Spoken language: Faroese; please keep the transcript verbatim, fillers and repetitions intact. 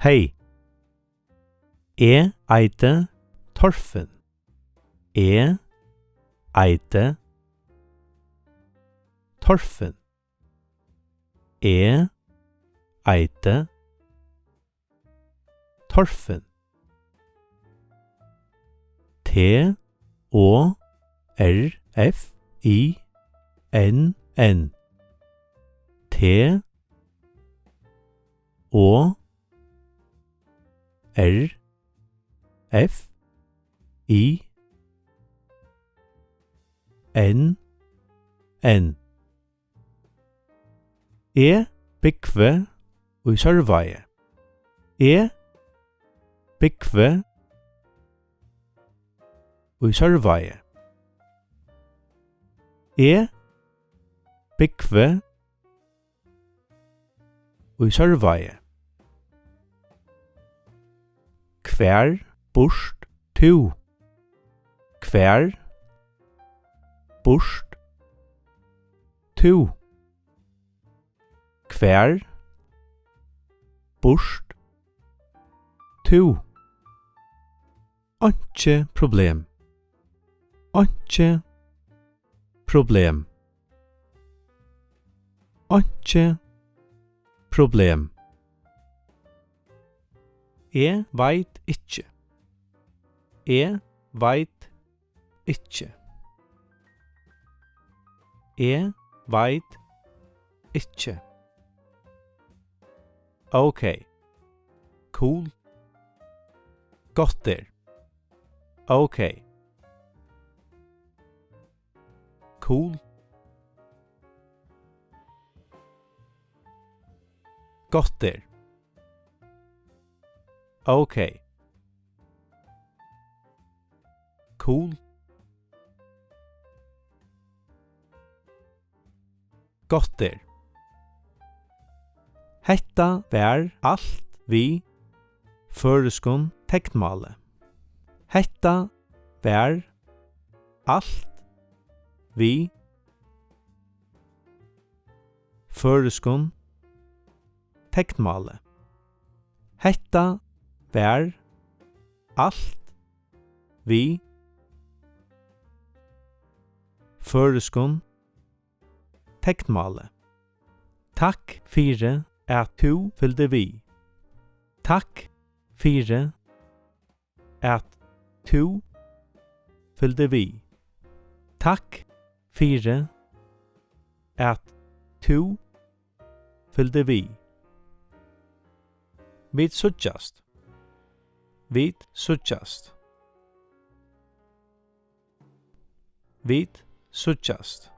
Hey. Eg eiti Torfinn. Eg eiti Torfinn. Eg eiti Torfinn. T O R F I N N. T O R F I N N. Eg búgvi í Sørvági. Eg búgvi í Sørvági. Eg búgvi í Sørvági. Hvar býrt tú? Hvar býrt tú? Hvar býrt tú? Einki problem. Einki problem. Einki problem. Eg veit ikki. Eg veit ikki. Eg veit ikki. Ókey. Cool. Gott er. Ókey. Cool. Gott er. Ókey. Cool. Gott er. Hetta var alt við føroyskum teknmáli. Hetta var alt við føroyskum teknmáli. Hetta var alt við føroyskum teknmáli. Takk fyri, at tú fylgdi við. Takk fyri, at tú fylgdi við. Takk fyri, at tú fylgdi við. Vit síggjast. Vit síggjast. Vit síggjast.